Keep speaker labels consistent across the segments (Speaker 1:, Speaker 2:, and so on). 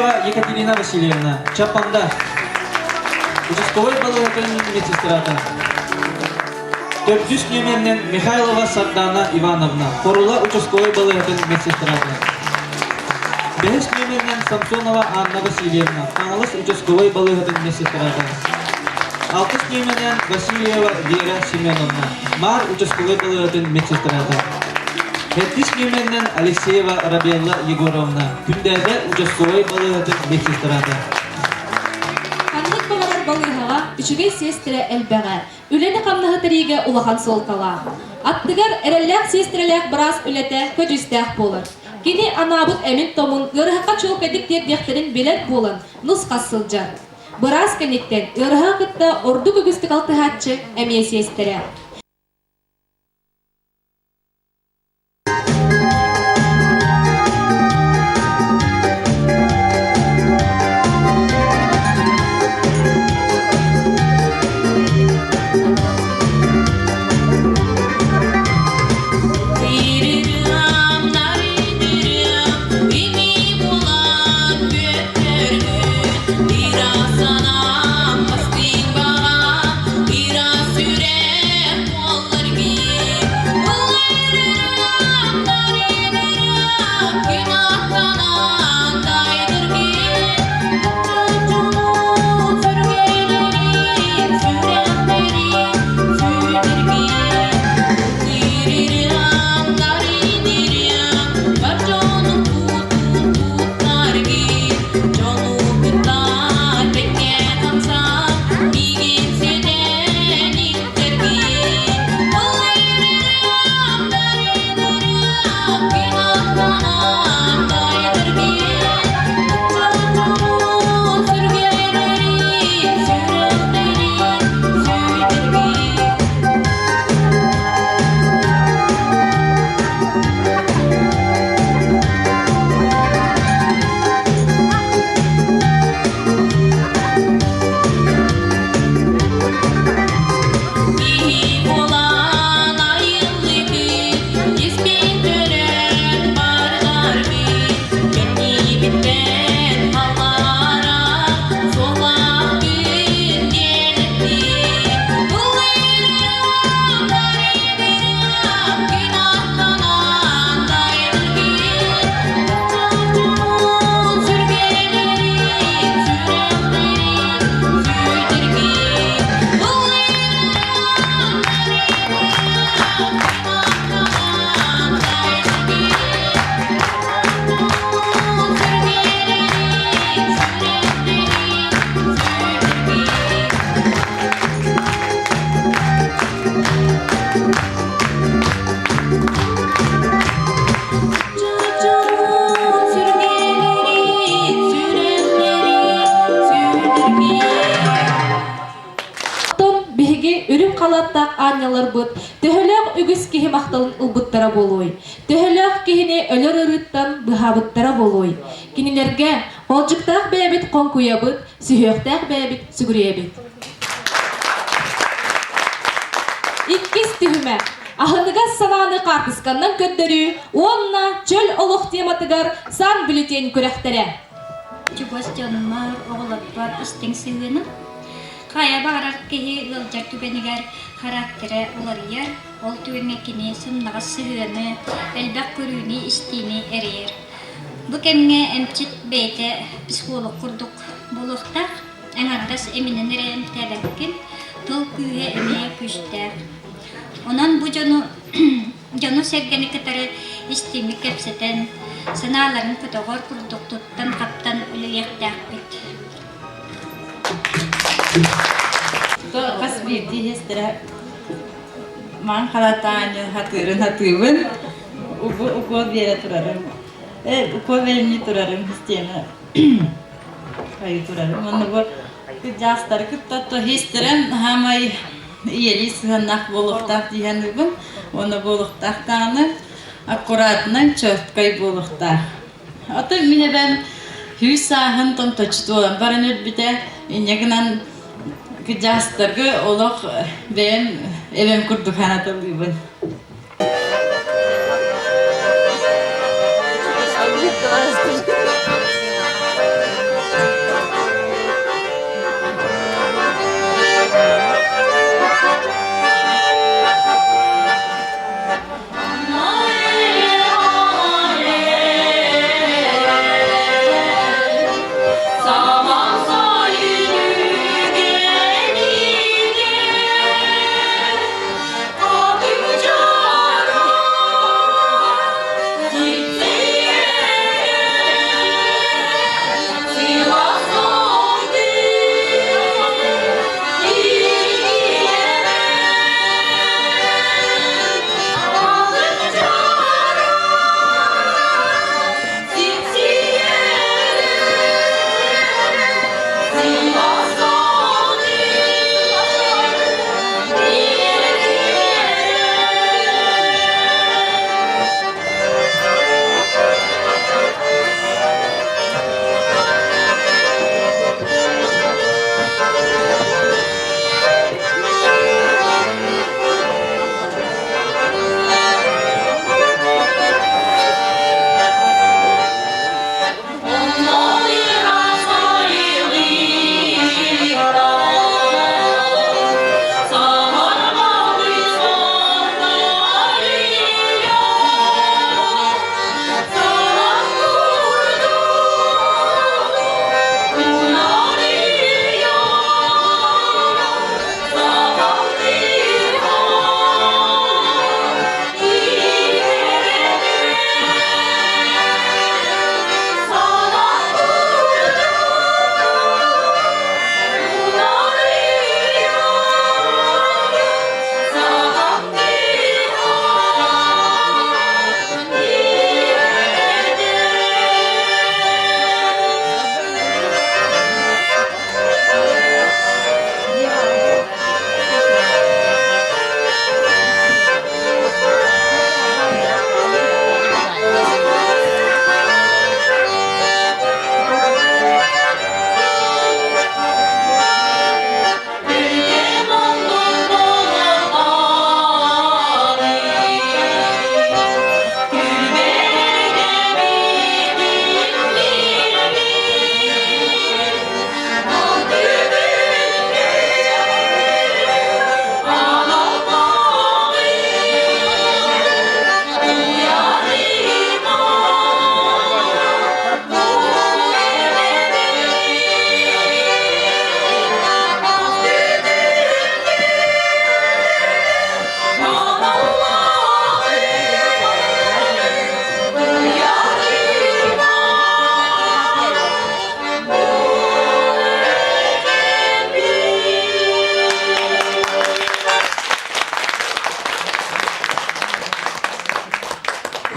Speaker 1: Васильева Екатерина Васильевна, Чаппанда, участковай балыыһатын медсестрата. Төрдүс нүөмэринэн Михайлова Сардана Ивановна, Хорула участковай балыыһатын медсестрата. Бэһис нүөмэринэн Самсонова Анна Васильевна, Хаҥалас участковай балыыһатын медсестрата. Алтыс нүөмэринэн Васильева Вера Семеновна, Маар участковай балыыһатын медсестрата. Сэттис нүөмэринэн Алексеева Рабелла Егоровна, Күндээдэ участковай балыыһатын медсестрата.
Speaker 2: Ханнык баҕарар балыыһаҕа үчүгэй сиэстэрэ элбэҕэ, үлэни-хамнаһы тэрийиигэ улахан суолталаах. Аттыгар эрэллээх сиэстэрэлээх быраас үлэтэ көдьүүстээх буолар. Кини анаабыт эмин-томун ыарыһахха чуолкайдык тиэрдиэхтэрин билэр буолан, нус-хас сылдьар. Быраас кэнниттэн ыарыһаҕы кытта ордук үгүстүк алтыһааччы эмиэ сиэстэрэ. Оттон биһиги үрүҥ халааттаах аанньаларбыт төһөлөөх үгүс киһи махталын ылбыттара буолуой? Төһөлөөх киһини өлөр ыарыыттан быһаабыттара буолуой? Кинилэргэ холдьуктаах бэйэбит хоҥкуйабыт, сүһүөхтээх бэйэбит сүгүрүйэбит. Иккис түһүмэх. Аһыныгас санааны хаартысканнан көрдөрүү уонна чөл олох тематыгар сан-бюллетень күрэхтэрэ.
Speaker 3: Чугас дьоннор, оҕолорбор истиҥ сыһыаным. Хайа баҕарар киһи ыалдьар түгэнигэр характера уларыйар, ол түгэҥҥэ кини сымнаҕас сыһыаны, элбэх көрүүнү-истиини эрэйэр. Бу кэмҥэ эмчит бэйэтэ психолог курдук буолуохтаах, аҥардас эминэн эрэ эмтээбэккин, тыл күүһэ эмиэ күүстээх. Онон бу дьону дьону-сэргэни кытары истиҥник кэпсэтэн, санааларын көтөҕөр курдук туттан-хаптан үлэлиэхтээхпит.
Speaker 4: Хас биирдии иһэстэрэ маҥан халатаан хатыырын хатыыбын, укуол биэрэ турарым, укуол бэлэмнии турарым систиэмэ хайыы турарым. Уонна бу кырдьаҕастары кытта иһистэрэн хаамай ийэлии сыһыаннаах буолуохтаах дии саныыбын. Уонна буолуохтаах даҕаны аккуратнай, четкай буолуохтаах. Оттон мин эбэм сүүс сааһын томточчу туолан баран өлбүтэ. Инньэ гынан кырдьаҕастарга олох бэйэм эбэм курдук санаталыыбын.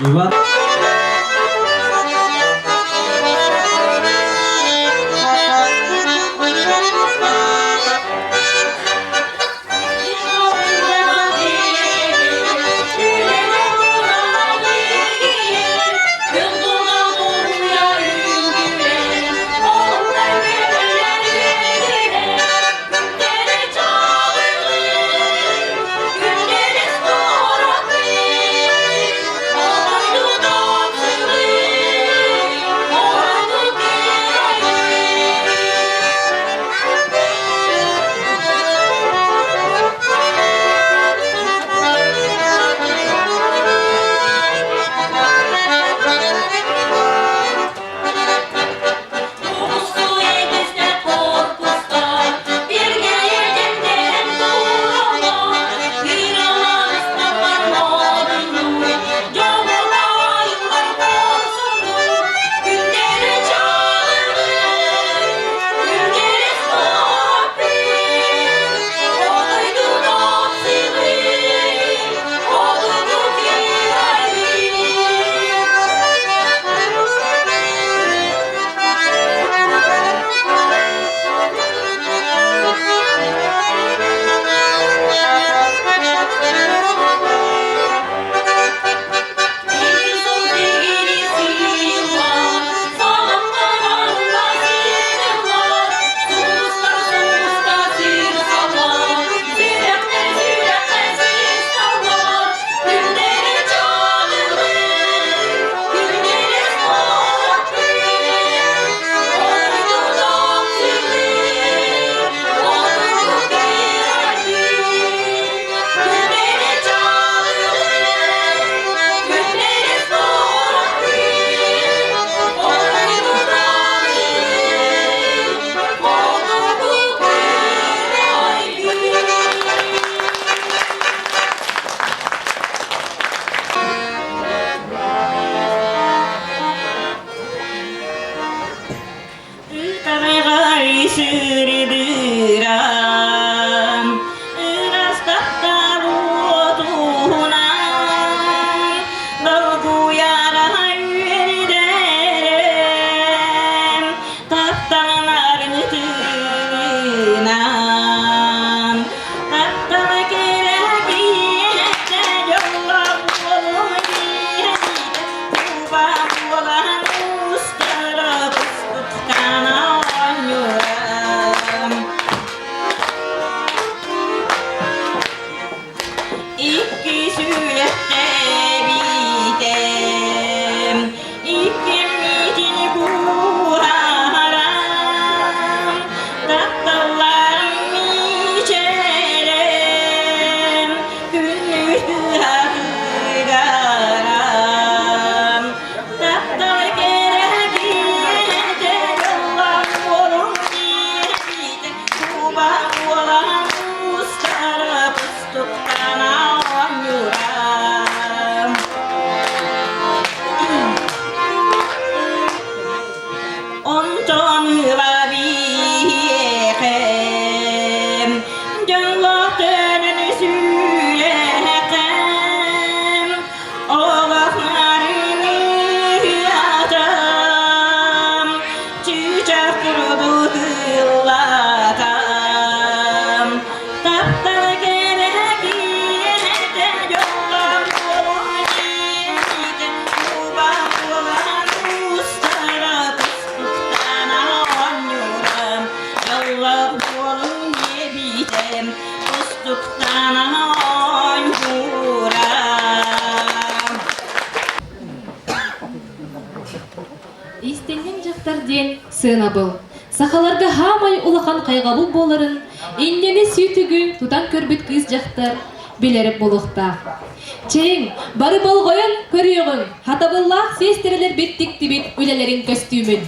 Speaker 1: Иван
Speaker 2: Истинньэҥ дьахтар диэн сыанабыл. Сахаларга хаамай улахан хайҕабыл буоларын инньэни сүүтүгү тутан көрбүт кыыс дьахтар билэрэ буолуохтаах. Чэйиҥ, бары болҕойон көрүөҕүҥ, хатабыллаах сиэстэрэлэрбит тиктибит үлэлэрин көстүүмүн.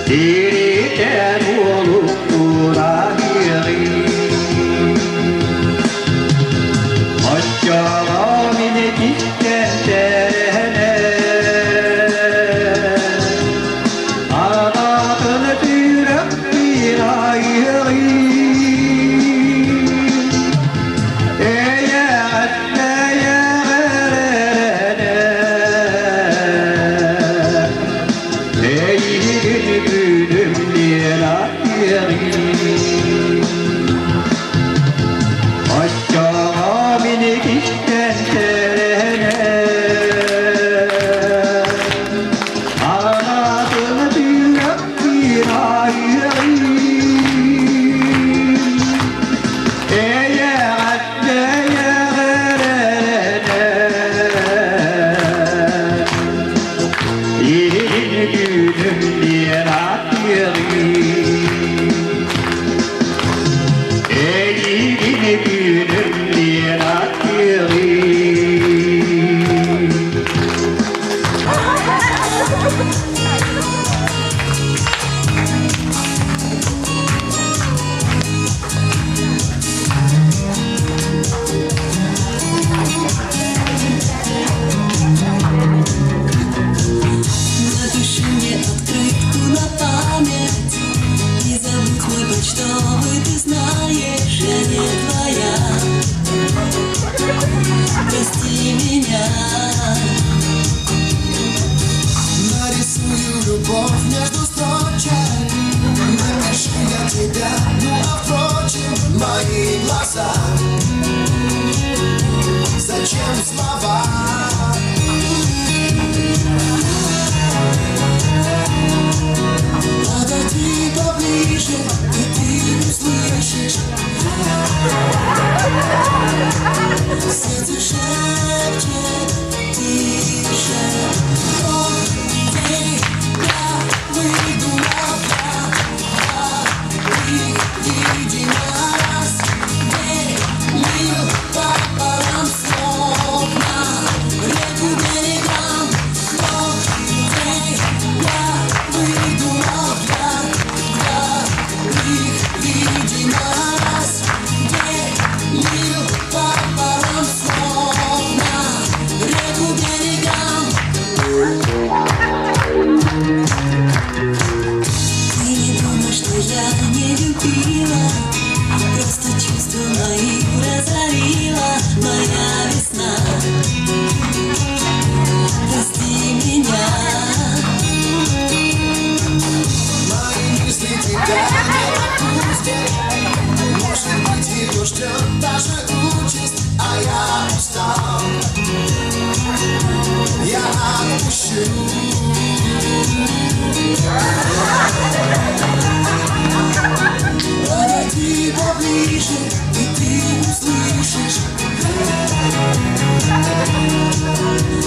Speaker 5: Тиритэн уолуктураһыаҕый Оччоҕо мин ититтэн тэрэһэнэ Аҕатын сүрэхпин айыаҕый Эйигин күнүм диэн аттыаҕым Оччоҕо мин кистэн Аҕатын сүрэхпин айыаҕым Эйигин күнүм диэн аттыаҕым
Speaker 6: Напиши мне открытку на память Не забудь мой почтовый, ты знаешь, я не твоя. Прости меня.
Speaker 7: Нарисую любовь между строчек Напишу я тебя, ну а впрочем, мои глаза Зачем слова? Подойди поближе, и ты услышишь Сердце шепчет тише Но тебя выдумал я Их видимо разделил пополам словно Реку берегам Но тебя выдумал я Их видимо разделил пополам словно Реку берегам
Speaker 6: Ты не думай, что я не любила, Просто чувства мои разорила моя весна. Прости меня.
Speaker 7: Мои мысли тебя не отпустят Может быть, ее ждет та же участь А я устал Я отпущу Подойди поближе, и ты услышишь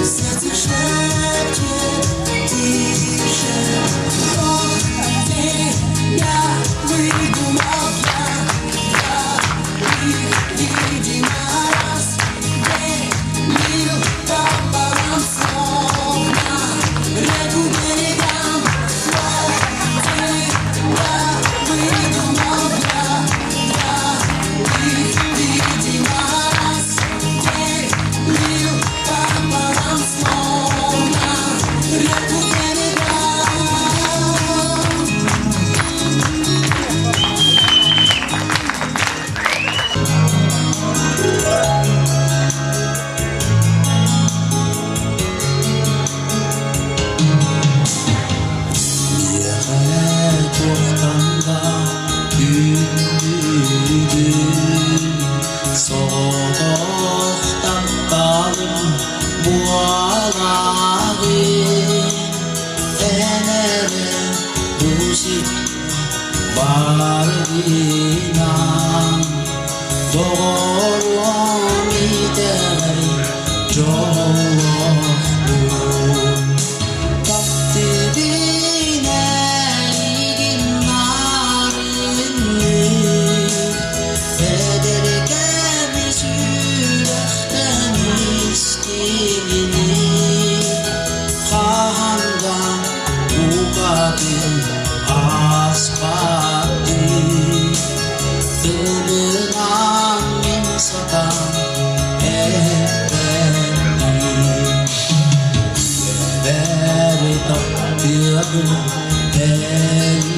Speaker 6: Сердце шепчет тише,
Speaker 7: Но тебя выдумал я Их видимо разделил пополам словно Реку берегам Но тебя выдумал я Их видимо разделил пополам словно Реку берегам
Speaker 6: Миэхэ туохтан да күндүгүн соҕотох тапталым буолаҕын эн эрэ бу сир баргынан доҕоруом итэҕэл дьоллоохпун Таптыыбын эйигин нарынныы Эдэркэми сүрэхтэн истиҥиний Хаһан да букатын Эйигин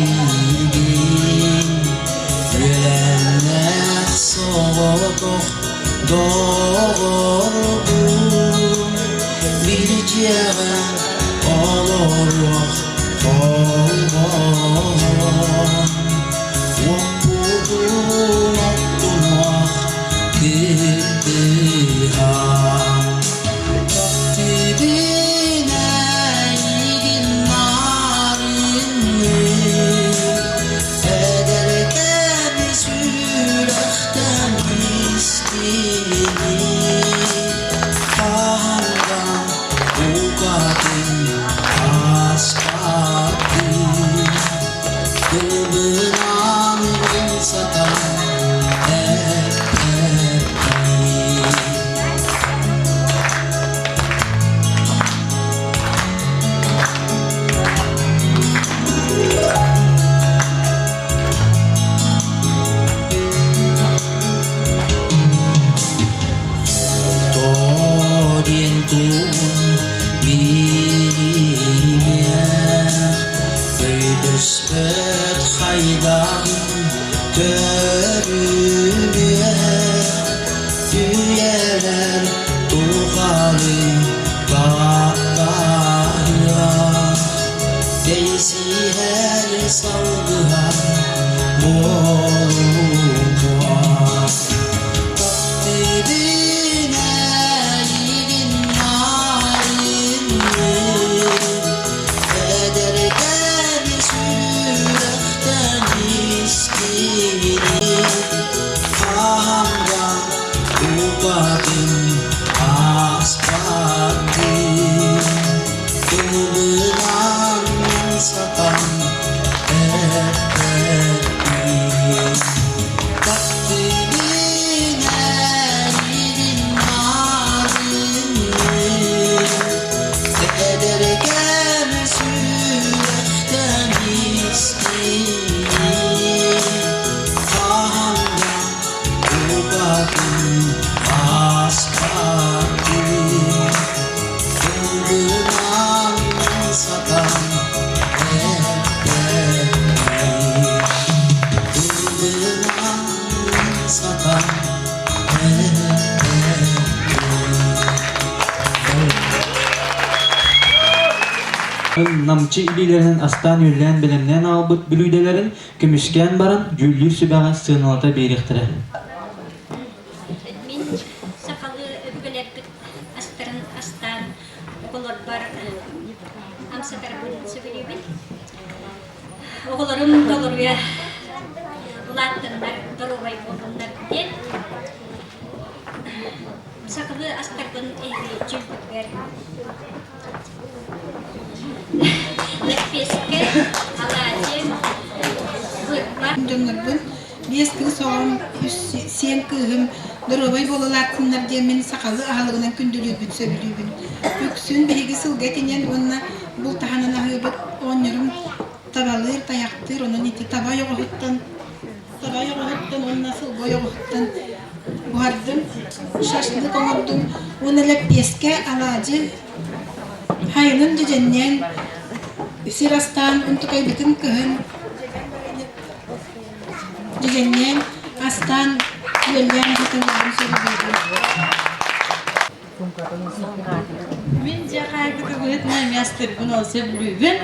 Speaker 6: үөлээннээх соҕотох доҕорбун Биир дьиэҕэ олоруох холбоһон Уоппутун оттунуох кыттыһан Таптыыбын эйигин маарынныы Эдэркэм сүрэхтэн истиҥий Хаһан букатын ааспаттыы Тылбынан сатан эппэппин. Ото диэн тугун билимиэх, өйдөспөт хайдаҕын көрүмүөх, үйэлэр тухары таптаһыах, тэйсиһэр салгыһар буолуох. Таптыыбын эйигин маарынныы, эдэркээн сүрэхтэн истиҥий, хаһан да букатын ааспаттыы, тылбынан сатан эппэппин. Таптыыбын эйигин маарынныы, эдэркэм сүрэхтэн истиҥий, хаһан да букатын ааспаттыы, тылбынан сатан эппэппин.
Speaker 1: Намчы илиилэринэн астаан-үөллээн бэлэмнээн аҕалбыт бүлүүдэлэрин көмүскээн баран, дьүүллүүр сүбэҕэ сыаналата биэриэхтэрэ.
Speaker 3: Мин сахалыы өбүгэлэрбит астарын астаан оҕолорбор амсатарбын сөбүлүүбүн. Оҕолорум толоруйа улааттыннар, доруобай буоллуннар диэн сахалыы астарбын эһиги дьүүлгүтүгэр лэппиэскэ, алаадьы, бырма.
Speaker 8: Дьоннорбун биэс кыыс оҕом, үс сиэн кыыһым доруобай буола улааттыннар диэн мин сахалыы аһылыгынан күндүлүүрбүн сөбүлүүбүн. Үксүн биһиги сылга этинэн уонна бултаһанан аһыыбыт, оҕонньорум табалыыр, тайахтыыр, онон ити таба ойоҕоһуттан, таба ойоҕоһуттан уонна сылгы ойоҕоһуттан буһардым, шашлык оҥордум уонна лэппиэскэ, алаадьы, хайынын дьэдьэннээн сир астаан онтукайбытын кыһын дьэдьэннээн астаан үөллээн аһатан сөбүлүүбүн.
Speaker 4: Мин дьиэ хаһаайката быһыытынан эмиэ астыырбын ол сөбүлүүбүн.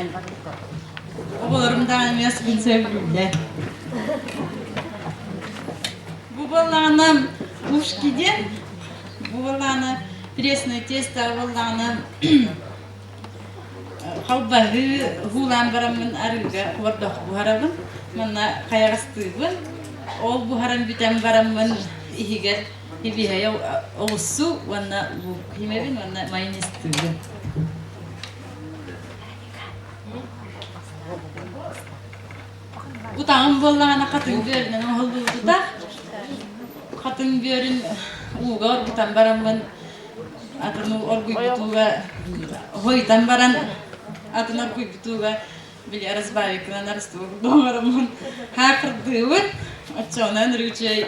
Speaker 4: Оҕолорум даҕаны эмиэ аспын сөбүлүүллэр. Бу буоллаҕына ушки диэн, бу буоллаҕына пресное тесто буоллаҕына халбаһыы уулаан бараммын арыыга куордах буһарабын. Манна хайаҕастыыбын. Ол буһаран бүтэн бараммын иһигэр Хибиһэйэ оҕуссу уонна луук химэбин уонна майонезтыыбын. Утаҕым буоллаҕына хатыҥ бүөрүнэн оһоллуубута. Хатыҥ бүөрүн ууга оргутан бараммын атын оргуйбут ууга хойутан баран атын оргуйбут ууга били разбавикынан арыстыбыт оҥороммун хаакырдыыбын. Оччоҕунан ручей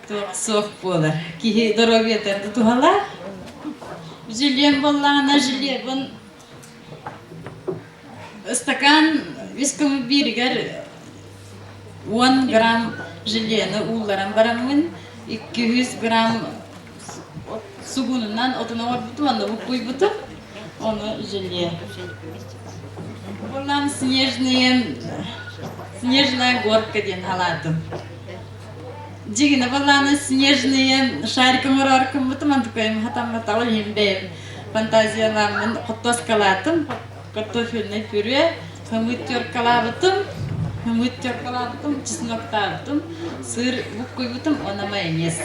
Speaker 4: Туох суох буолар. Киһи доруобуйата тутуһалаах. Желем буоллаҕына желебын. Ыстакаан үс кымы бииригэр 10 грамм желени уулларан бараммын, 200 грамм сугунунан отун оҥорбутум, онно буккуйбутум. Ону желе. Булам снежные, снежная горка диэн халаатым. Дьигинэ балааны снежные шарик оҥорор кыммытым, антыкайым хатамматаҕа иһин бэйэм фантазияламмын хоттоскалаатым, картофельный пюре, хымыт теркалаабытым, хымыт теркалаабытым, чесноктаабытым, сыр буккуйбутум, уонна майонез.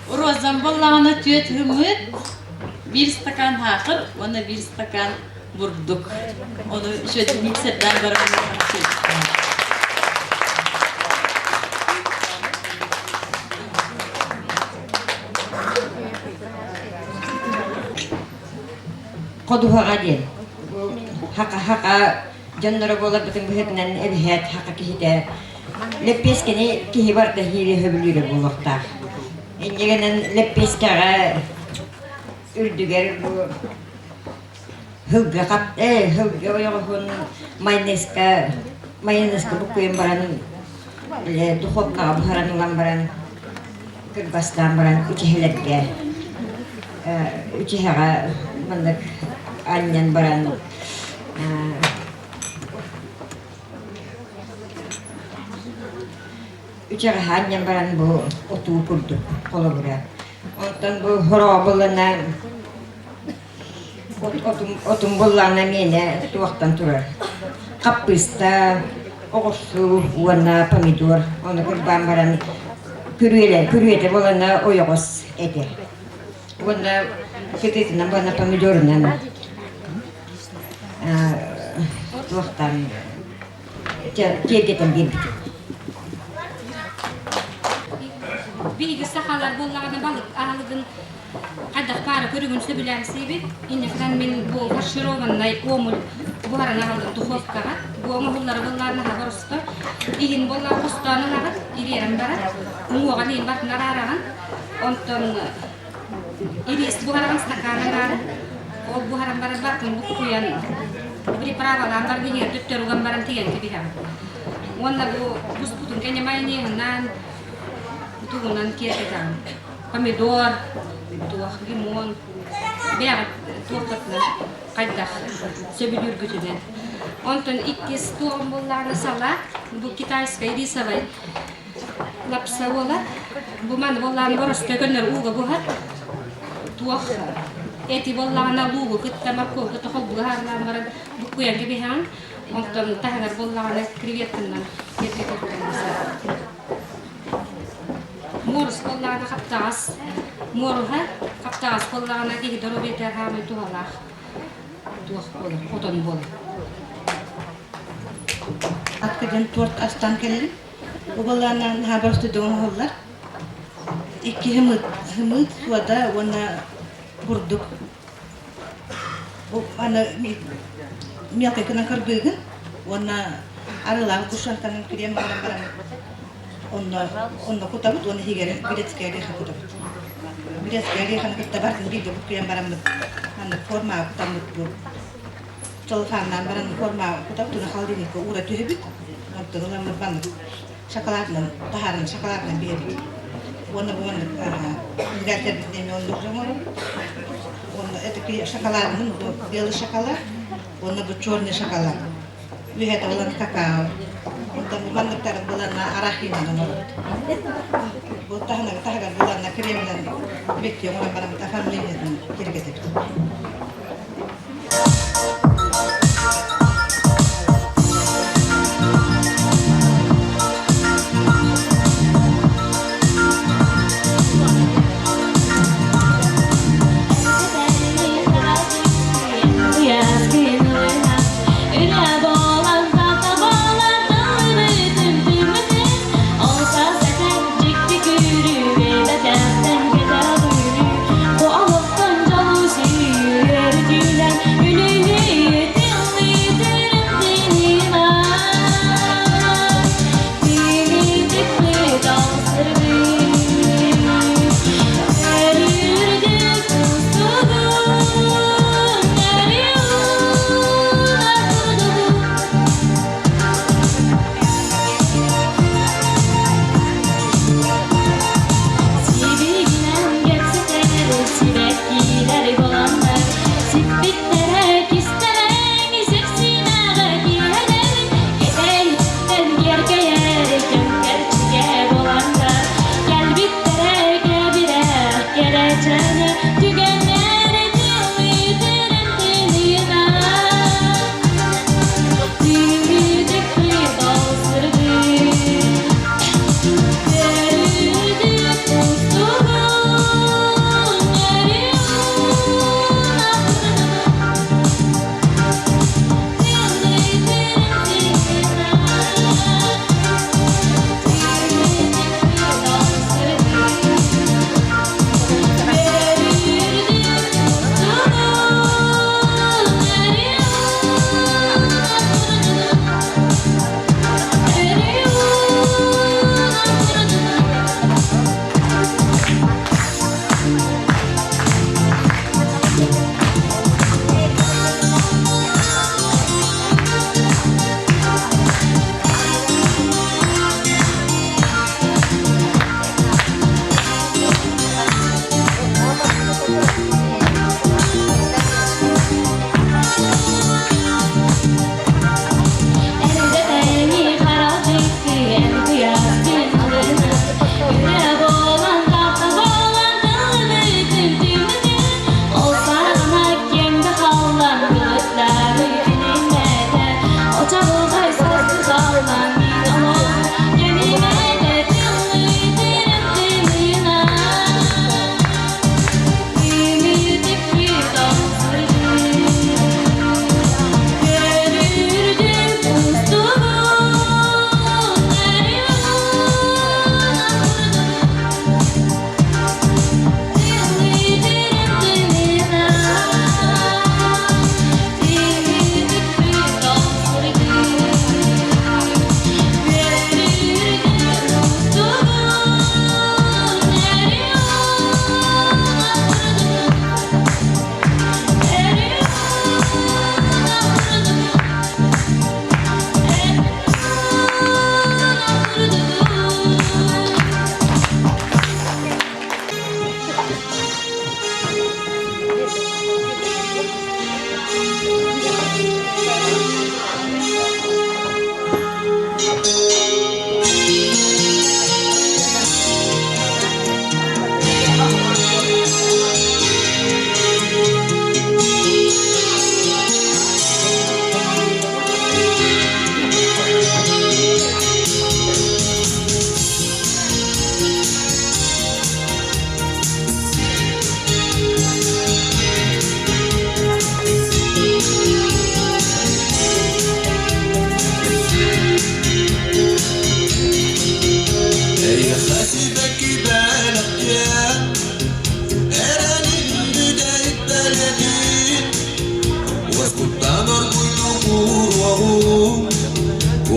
Speaker 4: Розам буоллаҕына түөт хымыт, биир стакан саахар уонна биир стакан бурдук. Ону үчүгэйдик миксердээн баран
Speaker 9: Ходуһаҕа диэн хака-хака дьонноро буоларбытын быһыытынан эбиһээт хака киһитэ лэппиэскэни киһи барыта иһиири сөбүлүүрэ буолуохтаах. Инньэ гынан лэппиэскэҕэ үрдүгэр бу һылгы хап э һылгы ойоҕоһун майонезка майонезка буккуйан баран бile духовкаҕа буһаран ылан баран кырбастаан баран үчэһэлэргэ үчэһэҕэ маннык анньан баран үчэҕэһэ анньан баран бу отуу курдук холобура онтон бу хорообулана Отум буоллаҕына миэнэ туохтан турар хаппыыста, оҕурсу уонна помидор. Ону кырбаан баран күрүөлэ, күрүөтэ буолана ойоҕос этэ. Уонна кытыытынан уонна помидорунан туохтан киэргэтэн биэрбитим.
Speaker 3: Биһиги сахалар буоллаҕына балык аһылыгын хайдах баара көрүҥүн сөбүлээн сиибит. Инньэктэн мин бу фаршированнай омуль буһаран аҕаллым духовкаҕа. Бу оҥоһуллары буоллаҕына наһаа боросто. Иһин буоллаҕа хостоон ылаҕын, ириэрэн баран, уҥуоҕун иһин барытын араараҕын. Онтон ириис буһараҕын стакан аҥаара. Ол буһаран баран барытын буккуйан приправалаан баран иһигэр төттөрү уган баран тигэн кэбиһэҕин. Уонна бу буспутун кэннэ майонеһынан тугунан киэргэтэҕин. Помидор, туох лимон, бэйэҕит туоххутунан хайдах сөбүлүүргүтүнэн. Онтон иккис туоҕум буоллаҕына салат, бу китайскай рисовай лапса буолар. Бу маны буоллаҕына боростуой көннөрү ууга буһар. Туох эти буоллаҕына луугу кытта морковку кытта холбуу аһаарлаан баран буккуйан кэбиһэҕин. Онтон таһыгар буоллаҕына креветканан киэргэтиэххин сөп. Муорус буоллаҕына хаптаҕас муоруһа, хаптаҕас буоллаҕына киһи доруобуйата хаамай туһалаах туох буолар, отон буолар.
Speaker 8: Атка диэн торт астаан кэлэрим. Убалааннаан наһаа боростуйдук оҥоһуллар. Икки хымыт, хымыт, суода уонна бурдук. Бу аны мелкай гынан кырбыыгын уонна арыылаах тушенканан крем баран баран онно онно кутабыт уонна иһигэр грецкэй ореха кутабыт. Грецкэй ореханы кытта барытын бииргэ буккуйан бараммыт маннык формаҕа кутаммыт бу целлофаннаан баран формаҕа кутабыт уонна холодильникка уура түһэбит. Онтон ыламмыт маннык шоколадынан таһааран шоколадынан биэрэбит. Уонна бу маннык бухгалтербитин эмиэ оннук оҥоробут. Уонна это шоколадынан белый шоколад, уонна бу черный шоколад. Үөһэ булан какао. Онтон бу манныктары буланна арахинан оҥоробут. Бу таһынан таһыгар буланна кремынан бекки оҥорон бараммыт оформлениетын киэргэтэбит.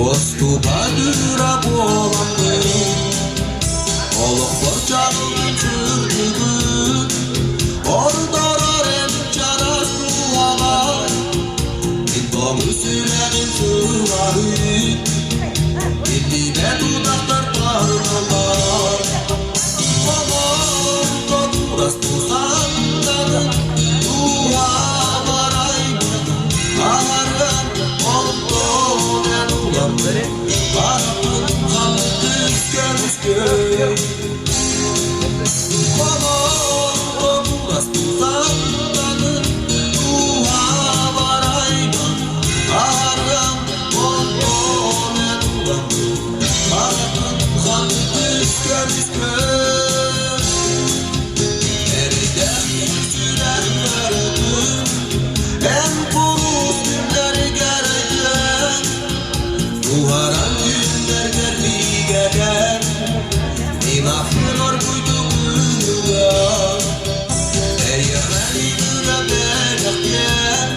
Speaker 7: Уостубат ыра буоламмын, олохпор чаҕылын сырдыгын, ордорор эн чараас дууһаҕар, мин тоҥу сүрэҕим сылаһын, биллибэт утахтар тарҕаллар. Хомолто курас тусаннарын, дууһабар айбыт аһарыам, онтон эн улам бараппын хантыс көмүскөй. Хомолто курас тусаннарын, дууһабар айбыт аһарыам, онтон эн улам бараппын хантыс көмүскөй. Эрдэхтик сүрэхтэрин эн курус күннэргэр өйдөөн, уһаран күннэргэр биигэтэн, мин ахпын оргуйдук ылыам. Эйиэхэ бэлэхтиэм,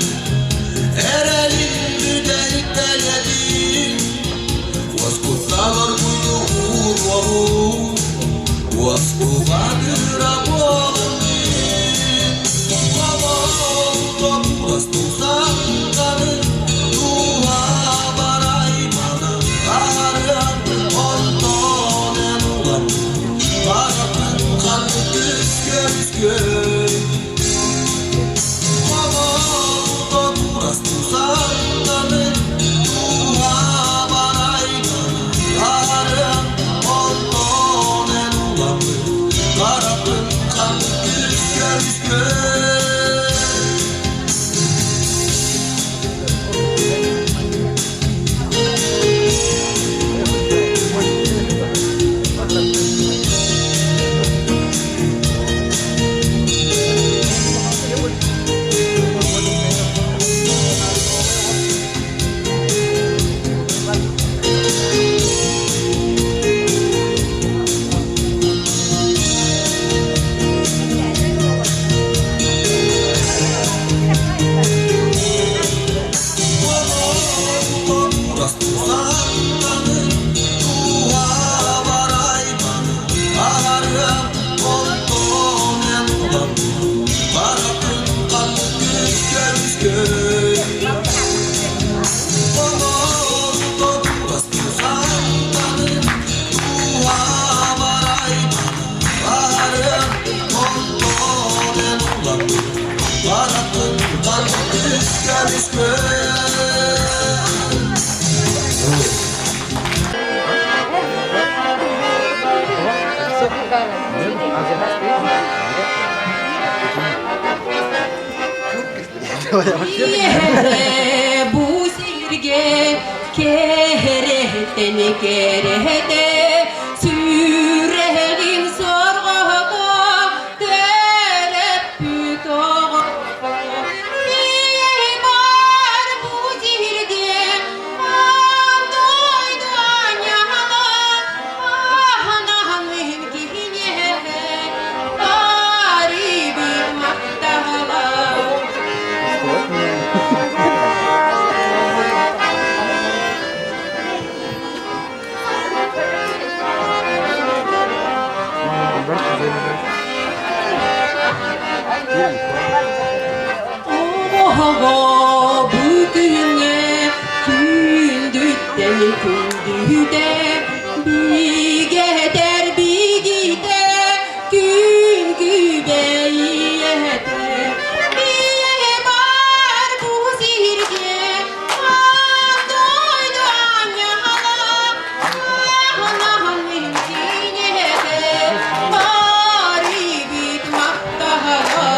Speaker 7: эрэлим бүтэһик бэлиэтин, уоскуттан оргуйдук ууруоҕум, уоскубат ыра буолан мин. Хомолто курас тусаннарын, дууһабар аймана аһарыам, онтон эн улам баратын ханнык көмүскөй. Хомолто курас тусаннарын, дууһабар аймана аһарыам, онтон эн улам баратын ханнык көмүскөй.
Speaker 10: Бу сиргэ кэрэттэн кэрэһэтэ сүрэҕин сорҕото төрөппүт оҕото бар бу сиргэ аан дойду анньаһала аһанаһын киһиниэхэ барыбыт махтаһала. Оҕоҕо бу күҥҥэ күндүттэн күндүтэ бигэтэр бигитэ күн күбэйиэтэ Бие бар бу сиргэ аан дойду анньаһала аһынаһын киниэхэ барыбыт махтаһала.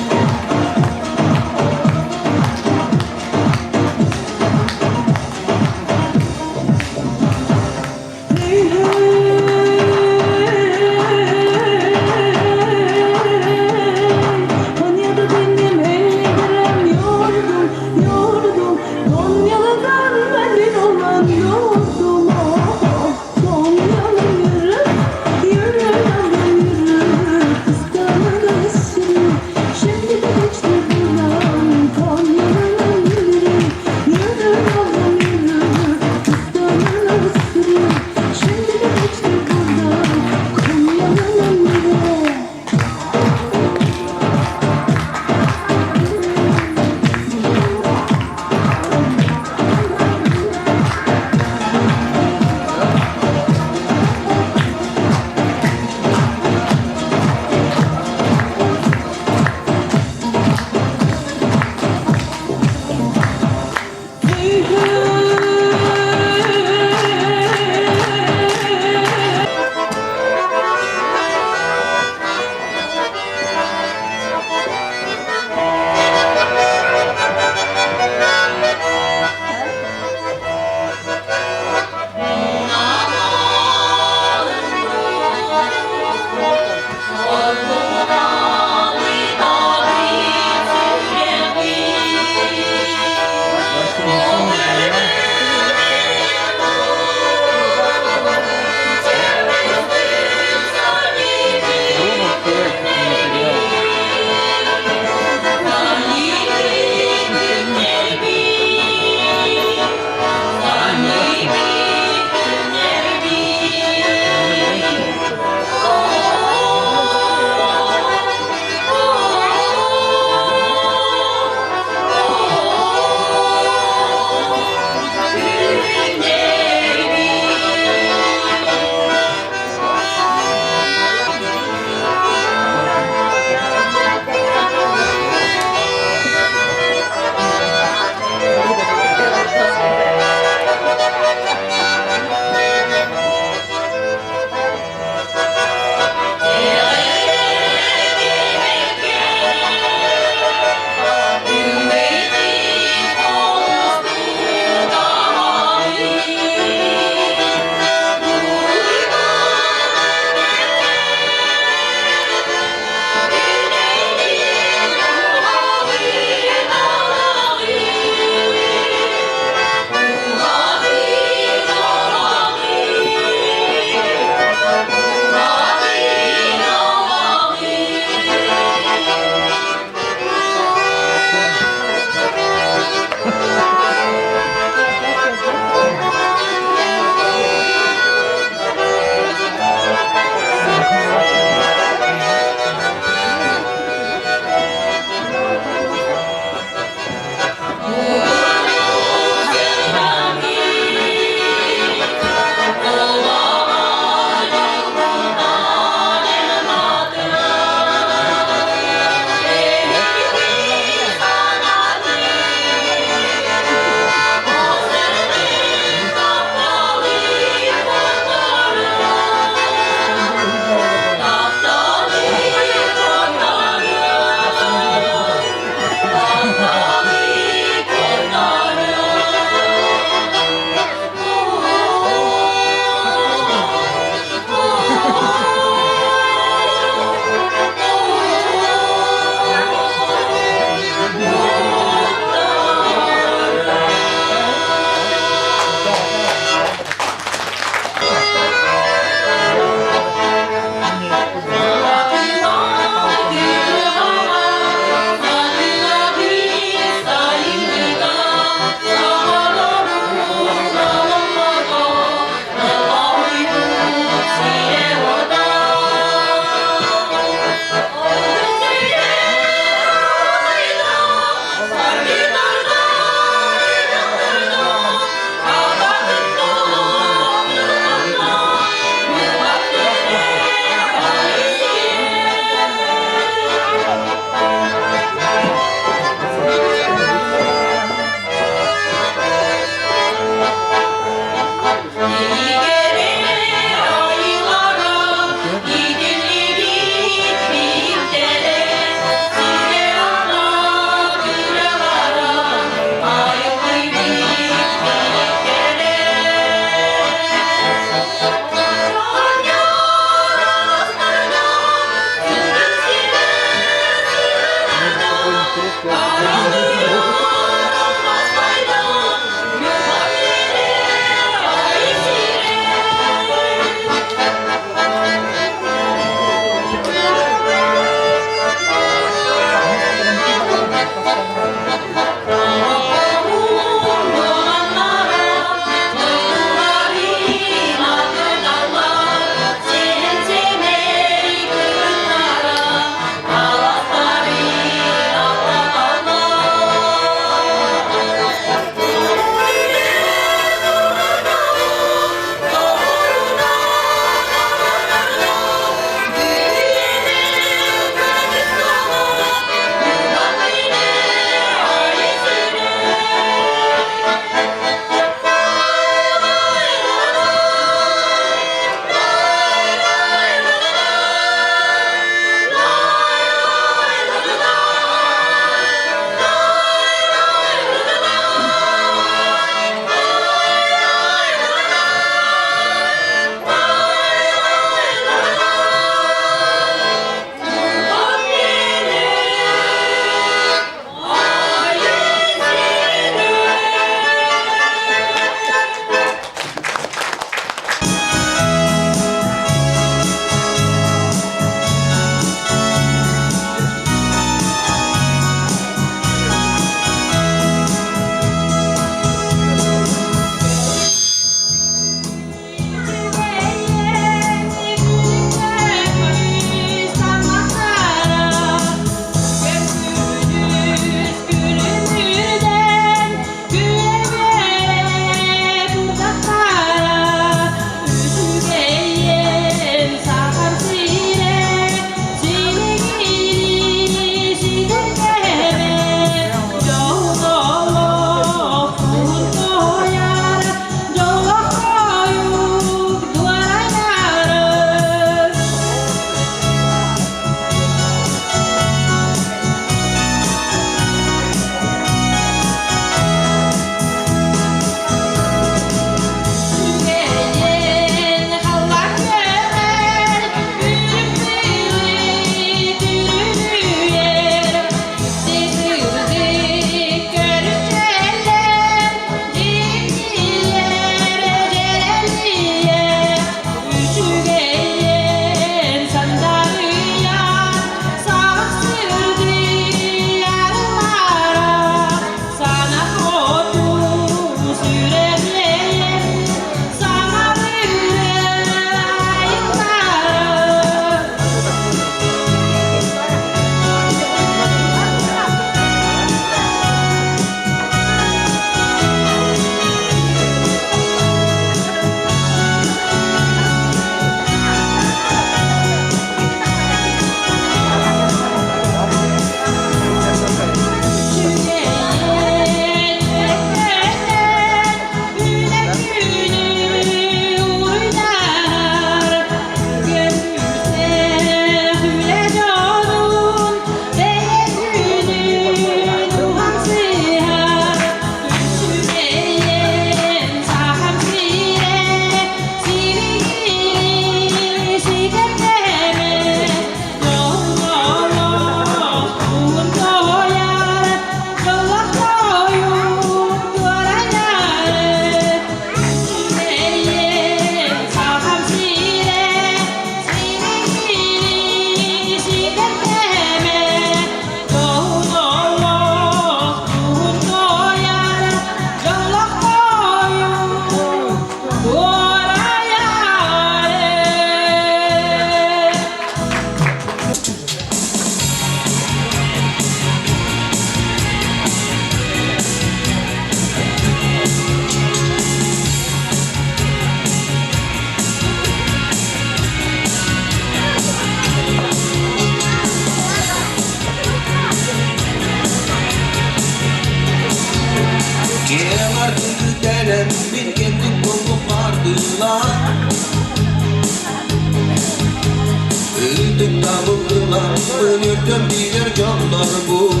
Speaker 7: Ытык табыллыламмын өртөн билэр дьоннорбун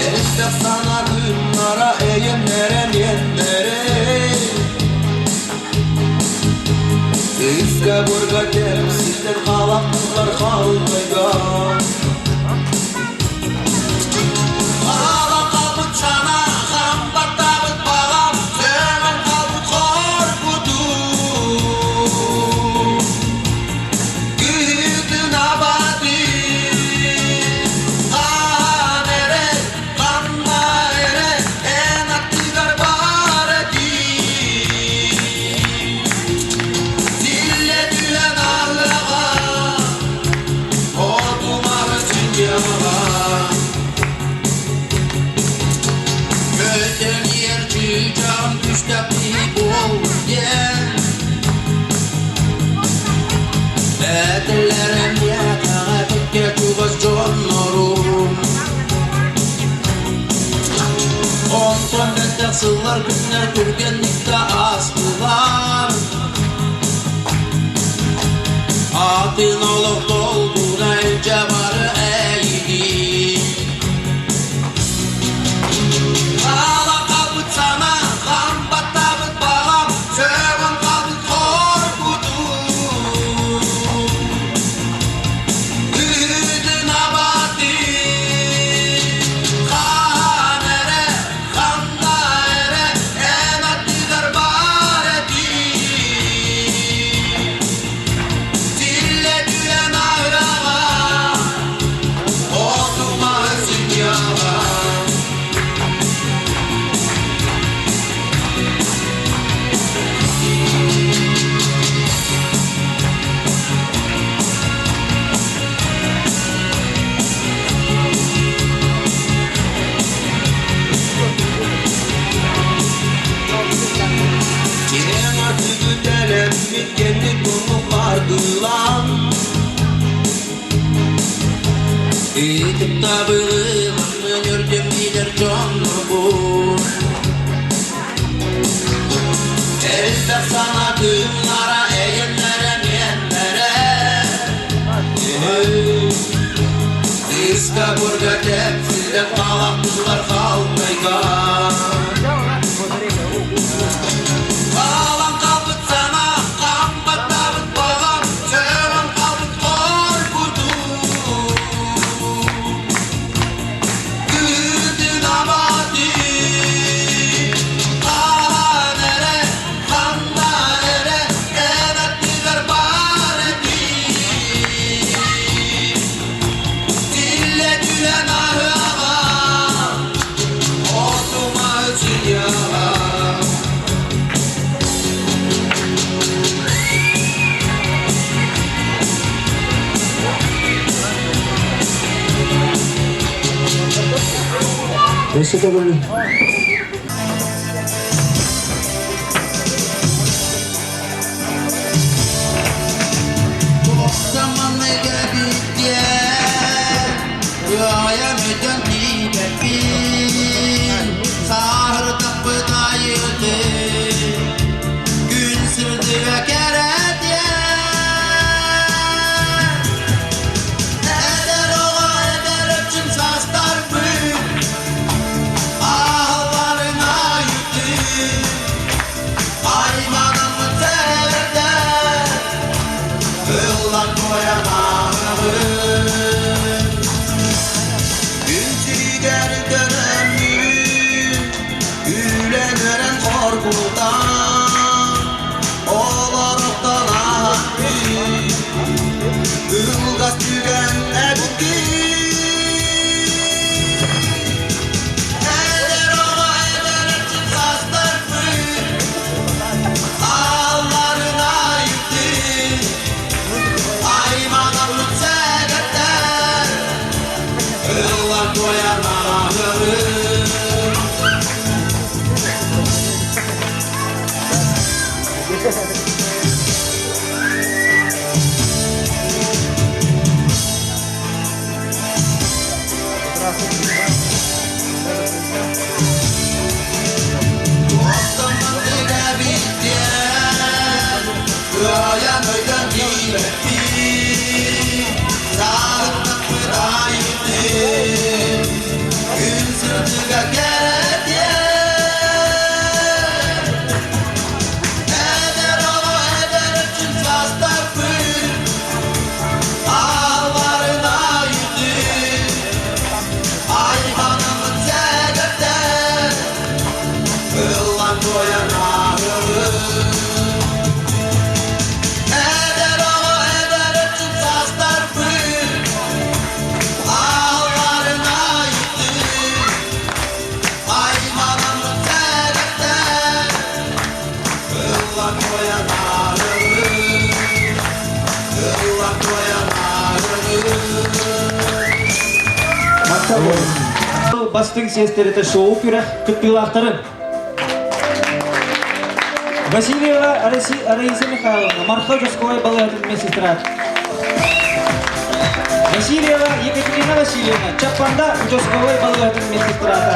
Speaker 7: Элбэх сана күннара эйэннэрэ миэннэрэ Үскэ бурга кэпситен халактылар халтайга Хаала қалбыт сана, хампаттабыт бағам, сөмөн қалбыт хоркутум. Күтүн абады, хаан эре, ханна эре, эн аттыгар бар этим. Силле түһэн аллаҕа, отумары сынньаҕа. Көтөн чыычаҕым түстэхтии буол диэн Этэллэрин миэхэҕэ кэккэ чугас дьоннорум Онтон бэттэх сыллар күннэр түргэнник да аастылар Атын олох долгуна илдьэ бары эйигин Хаала хаалбыт сана, хам баттаабыт баҕам, сөҕөн хаалбыт хоргутуу. Күтүн абатыы, хаан эрэ, ханна эрэ, эн аттыгар баар этии. Силле түһэн аһыаҕа, отумаһы сынньыаҕа. Киэҥ ардыгы тэлэммит кэнник муннук бардылан Ытыктабылы маннын өртөн билэр дьоннорбун Элбэх саҥа тыыннара эйэннэрэ миэннэрэ Ыска бурга тэпсиллэн халахтылар халтайга Хаалан хаалбыт сана, хампаттаабыт баҕам, сөҕөн хаалбыт хоргутуу. Күтүн абатыы, хаһан эрэ, ханна эрэ, эн аттыгар баар этии. Силле түһэн аһыаҕа, отума сыйыаҕа.
Speaker 5: Өссө төгүл
Speaker 7: Заманныга биттиэн, кыайан өтөн тиийбэппин, сааһырдахпыт айытын, күн сырдыга кэрэтиэн. Эдэр оҕо эдэр өччүн саастарбын, аһылларын айытын, айманаммын сэрдэр, ыллан туойан ааҕабын. Күн сиригэр көрөммүн, үлэн-үөрэн хоргутан, олорохтон аһаттым, кылгас түгэн эбиккин. Эдэр оҕо эдэр эрчим саастарбын, аалларын айыттым, айманаммыт сэгэттэр, ыллан туойан ааҕабын.
Speaker 1: Бастыҥ сиэстэрэтэ шоу күрэх кыттыылаахтарын Васильева Раиса Михайловна, Марха участковай балыыһатын медсестра. Васильева Екатерина Васильевна, Чаппанда участковай балыыһатын медсестрата.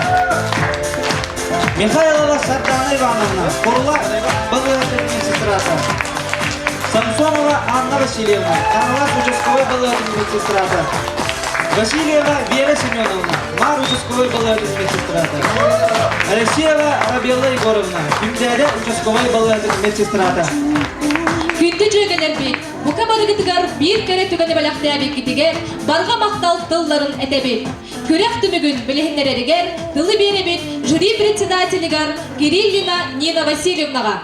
Speaker 1: Михайлова Сардана Ивановна, Хорула балыыһатын медсестрата. Самсонова Анна Васильевна, Хаҥалас участковай балыыһатын медсестрата. Васильева Вера Семеновна, Маар участковай балыыһатын медсестрата. Алексеева Арабелла Егоровна, Күндээдэ участковай балыыһатын медсестрата.
Speaker 2: Күндү дьүөгэлэрбит, бука барыгытыгар биир кэрэ түгэни бэлэхтээбиккитигэр барҕа махтал тылларын этэбит. Күрэх түмүгүн билиһиннэрэригэр тылы биэрэбит жюри председателигэр Кириллина Нина Васильевнаҕа.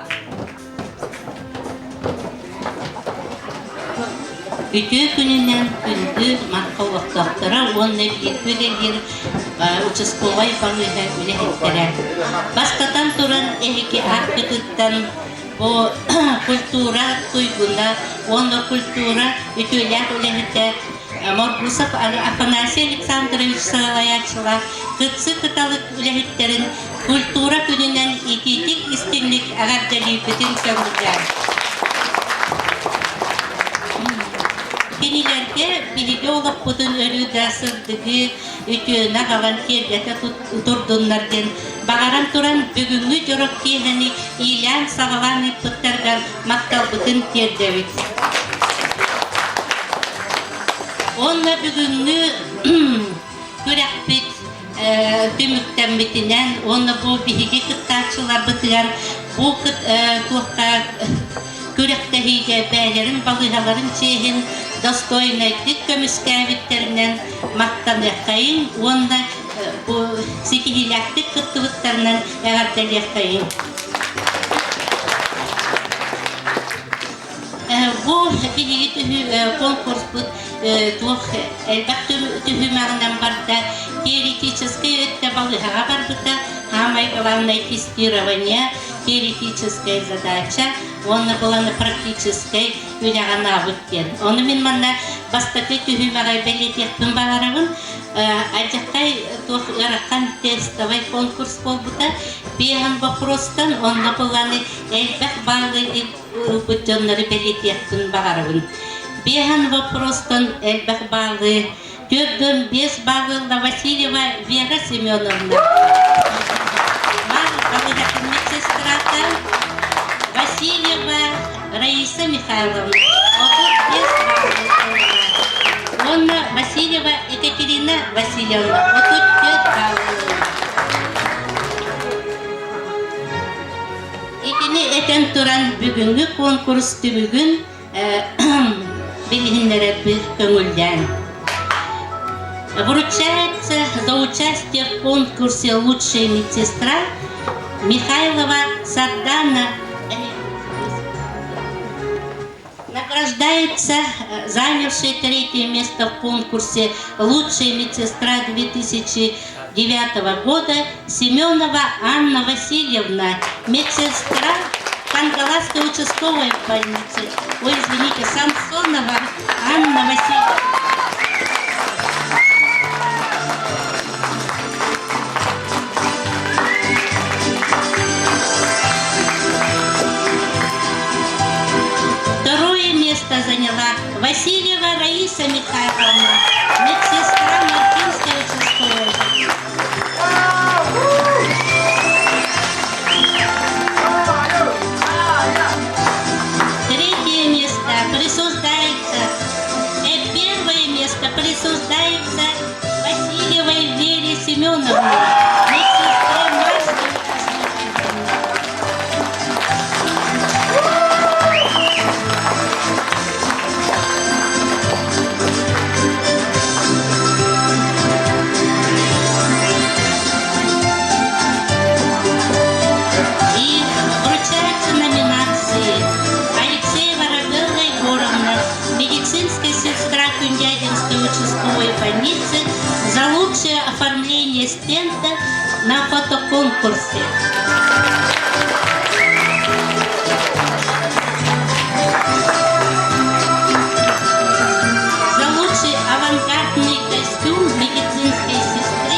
Speaker 11: Үтүө күнүнэн күндү Марха олохтоохторо уонна бииргэ үлэлиир участковай балыыһа үлэһиттэрэ. Бастатан туран эһиги ааккытыттан бу культура туйгуна уонна культура үтүөлээх үлэһитэ Моргусов Афанасий Александрович салайааччылаах Кытсы кыталык үлэһиттэрин культура күнүнэн итиитик истиҥник эҕэрдэлиирбитин көҥүллээн. Кинилэргэ биһиги олохпутун өрүү да сырдыгы, үтүөнү аҕалан киэргэтэ турдуннар диэн баҕаран туран бүгүҥҥү дьоро киэһэни иилээн-саҕалаан ыыппыттарыгар махталбытын тиэрдэбит. Уонна бүгүҥҥү күрэхпит түмүктэммитинэн уонна бу биһиги кыттааччыларбытыгар бу туохха күрэхтэһиигэ бэйэлэрин балыыһаларын чиэһин достойнайдык көмүскээбиттэринэн махтаныаххайыҥ уонна бу ситиһиилээхтик кыттыбыттарынан эҕэрдэлиэххэйиҥ. Бу биһиги конкурспут туох элбэх түһүмэҕинэн барда. Теоретическай өттө балыыһаҕа барбыта. Самое главное тестирование, теоретическая задача уонна быланы практическай үлэҕэ анаабыт диэн. Ону мин манна бастакы түһүмэҕи бэлиэтиэхпин баҕарабын. Алдьархай туох ыарахан тестовай конкурс буолбута. Биэһэн боппуруостан онно быланы элбэх баалы ылбыт дьоннору бэлиэтиэхпин баҕарабын. Биэһэн вопростан элбэх баалы 45 балл ылла Васильева Вера Семеновна. Бар балыыһатын медсестрата Васильева Раиса Михайловна 35 балл ылла. Уонна Васильева Екатерина Васильевна 34 балл ылла. Итини этэн туран бүгүҥҥү куонкурус түмүгүн билиһиннэрэрбит көҥүллээн. Вручается за участие в конкурсе «Лучшая медсестра» Михайлова Сардана Награждается занявшая третье место в конкурсе «Лучшая медсестра 2009 года» Семенова Анна Васильевна, медсестра Кангаласской участковой больницы. Ой, извините, Самсонова Анна Васильевна. Второе место заняла Васильева Раиса Михайловна, медсестра Мартинской участковой. Третье место присуждается, первое место присуждается Васильевой Вере Семеновне, медсестре Марской И вручаются номинации Алексеева Рабелла Егоровна, медицинская сестра Кундягинской участковой больницы за лучшее оформление стенда на фотоконкурсе. За лучший авангардный костюм медицинской сестры.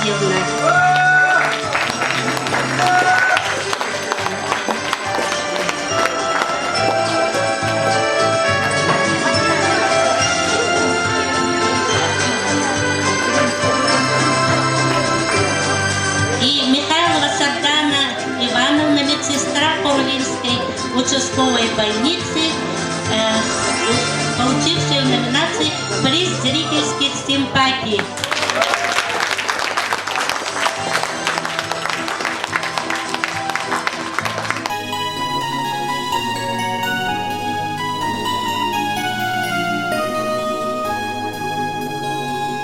Speaker 11: Геннадьевна. И Михайлова Сардана Ивановна, медсестра Павлинской участковой больницы, э, получившая в номинации «Приз зрительских симпатий».